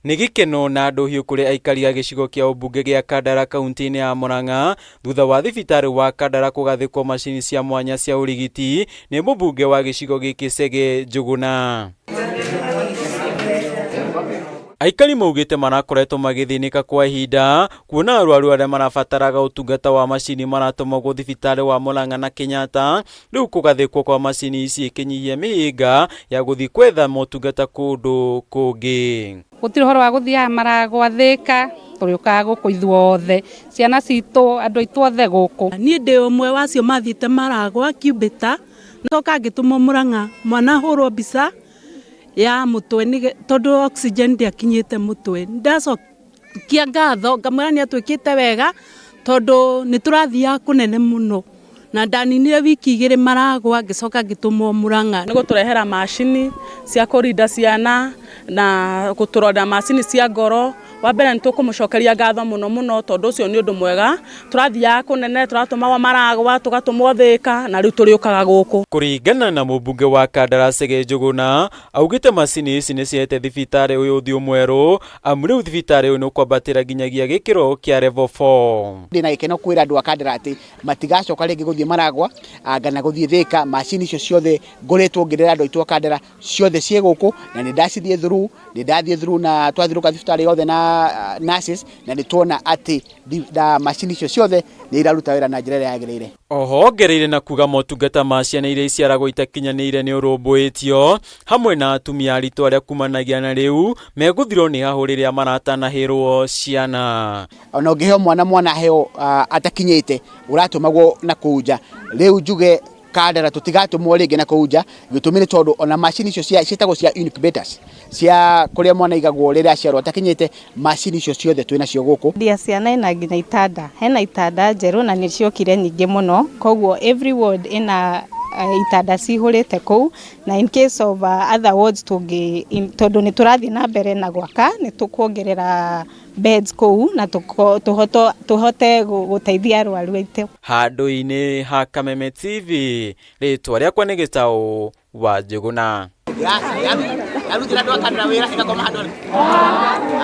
Nĩ gĩkeno na ndũhiũ kũrĩ aikari a gĩcigo kĩa ũmbunge gĩa Kandara kaunti-inĩ ya Murang'a thutha wa thibitarĩ wa Kandara kũgathĩkwo macini cia mwanya cia ũrigiti nĩ mũmbunge wa gĩcigo gĩkĩ Chege Njũgũna. Aikari maugĩte marakoretwo magĩthĩnĩka kwa ihinda kuona arwaru arĩa marabataraga ũtungata wa macini maratũmagwo thibitarĩ wa Murang'a na Kenyatta. Rĩu kũgathĩkwo kwa macini ici ĩkĩnyihia mĩhĩnga ya gũthiĩ kwetha motungata kũndũ kũngĩ. Gũtirĩ ũhoro wa gũthiaga Maragwa, Thĩka, tũrĩũkaga gũkũ ithuothe, ciana citũ, andũ aitũ othe gũkũ. Niĩ ndĩ ũmwe wa acio mathiĩte Maragwa Cubita, coka ngĩtũmwo Murang'a mwana ahũrwo mbica ya mũtwe tondũ oxygen ndĩakinyĩte mũtwe. Ndacokia ngatho ngamwĩra nĩ atwĩkĩte wega tondũ nĩ tũrathiaga kũnene mũno na ndaninire wiki 2 Maragwa ngĩcoka ngĩtũmwo Murang'a. Nĩ gũtũrehera macini cia kũrinda ciana na gũtũrora macini cia ngoro. Wa mbere nĩ tũkũmũcokeria ngatho mũno mũno tondũ ũcio nĩ ũndũ mwega. Tũrathiaga kũnene, tũratũmagwo Maragwa, tũgatũmwo Thĩka na rĩu tũrĩũkaga gũkũ. Kũringana na mũmbunge wa Kandara Chege Njũgũna, augĩte macini ici nĩ cihete thibitarĩ ũyũ ũthiũ mwerũ, amu rĩu thibitarĩ ũyũ nĩ ũkwambatĩra nginyagia gĩkĩro kĩa level 4. Ndĩna gĩkeno kwĩra andũ a Kandara atĩ matigacoka rĩngĩ gũthiĩ Maragwa kana gũthiĩ Thĩka. Macini icio ciothe ngoretwo ngĩrera andũ aitũ a Kandara ciothe ciĩ gũkũ na nĩ ndacithiĩ through, nĩ ndathiĩ through na twathiũrũrũka thibitarĩ yothe na nurses na nĩ tuona atĩ macini icio ciothe nĩ iraruta wĩra na njĩra ĩrĩa yagĩrĩire. Oho ongereire na kuga motungata ma ciana iria iciaragwo itakinyanĩire nĩ ũrũmbũĩtio hamwe na atumia aritũ arĩa kumanagia na rĩu megũthirwo nĩ hahũ rĩrĩa maratanahĩrwo ciana. Ona ũngĩheo mwana, mwana aheo atakinyĩte ũratũmagwo na kũu nja. Rĩu njuge Kandara tũtigatũmwo rĩngĩ na kũu nja, gĩtũmi nĩ tondũ ona macini icio ciĩtagwo cia incubators cia kũrĩa mwana aigagwo rĩrĩa aciarwo atakinyĩte, macini icio ciothe twĩ nacio gũkũ. Ndia ciana ĩna nginya itanda, hena itanda njerũ na nĩ ciokire nyingĩ mũno, koguo every ward ĩna itanda cihũrĩte kũu, na in case of other wards tondũ nĩ tũrathiĩ na mbere na gwaka, nĩ tũkuongerera beds kũu na tũhote gũteithia arwaru aitũ. Handũ-inĩ ha Kameme TV, rĩtwa rĩakwa nĩ Gĩtaũ wa Njũgũna. Yarutĩra andũ a Kandara wĩra ĩgakoma handũ.